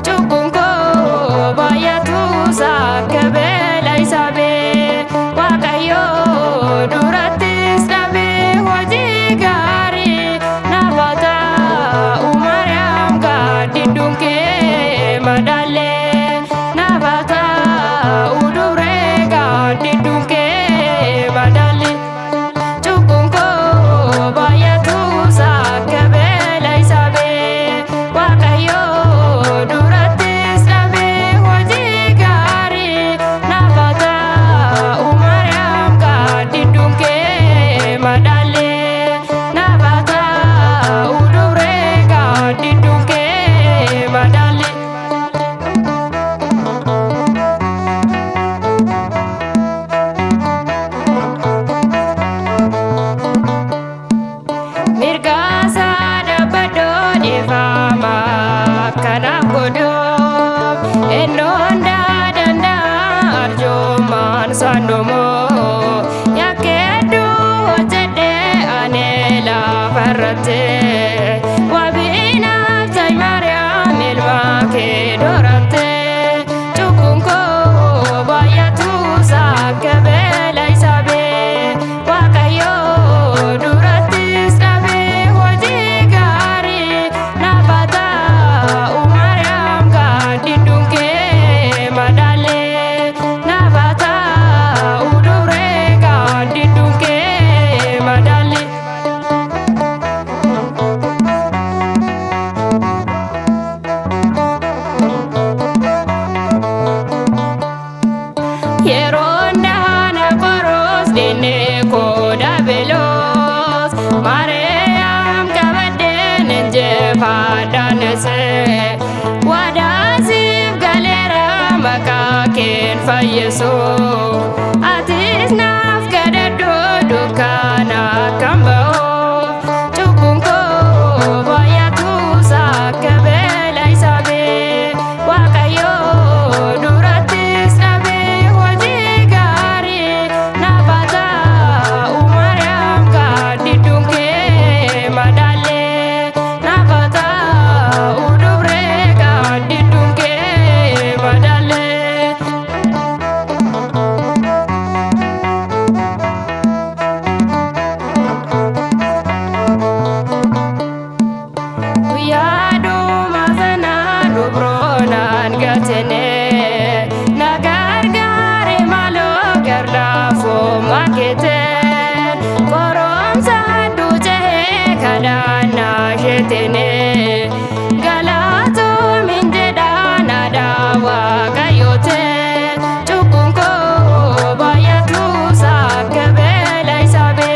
Cubbuun koo baay'atus akka beela isa bee Waaqayyoo durattis dhabee hojii gaarii naaf taa'u Maariyaam gaaddidduun kee madaallee naaf taa'u duree gaaddidduun kee madaallee. Cubbuun koo baay'atus akka beela isa bee Waaqayyoo durattis dhabee hojii gaarii naaf taa'u Maariyaam gaaddidduun kee madaallee naaf taa'u duree gaaddidduun kee madaallee. Mirgaasa dhaabbadhoo dhiifama kanaaf godhoo ennoon danda'a arjoomaan saandumoo yakkeedduu hojjedhee ani lafarratti wabiinaaf ta'i Maariyaam ilma kee dooratte cubbuun koo baay'atus akka beela isa bee Waaqayyoo durattis dhabee hojii gaarii naaf taa'u Maariyaam gaaddidduun kee madaallee naaf taa'u duree gaaddidduun kee madaallee. Yeroo ndaana qoros diinee koo dabeloos Maariyaam qabadheen injifadhaanese Wadaasiif galeera maqaa keen fayyisu Atis naaf kadhadhu dukkana kan ba'u Cubbuun koo baay'atus akka beela isa bee Waaqayyoo durattis dhabee hojii gaarii naaf taa'u Maariyaam gaaddidduun kee madaallee naaf taa'u dubree gaaddidduun kee madaallee. Guyyaa dhuma sana dubroonaan gatene na gargaare maaloo garlaafoo makete qoromsa hedduu cehee kadhannaa isheetine galatoon jedhaa naadhaa waaqayyoote cubbuun koo baay'atus akka beela isa bee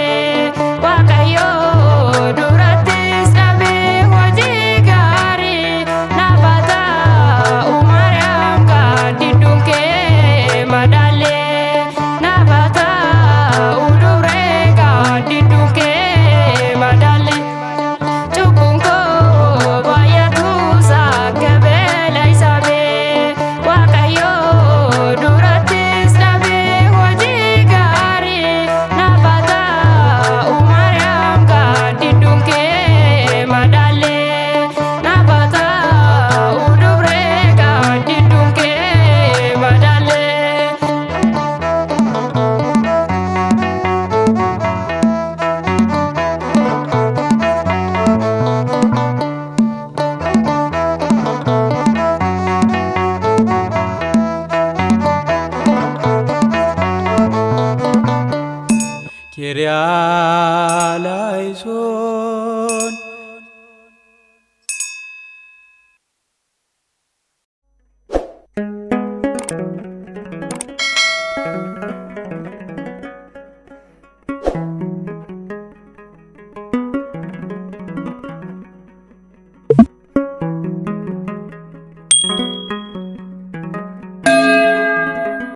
Waaqayyoo durattis dhabee hojii gaarii naaf taa'u Maariyaam gaaddidduun kee madaallee naaf taa'u duree gaaddidduun kee madaallee. Cubbuun koo baay'atus akka beela isa bee Waaqayyoo durattis dhabee hojii gaarii naaf taa'u Maariyaam gaaddidduun kee madaallee naaf taa'u dubree gaaddidduun kee madaallee. Kyria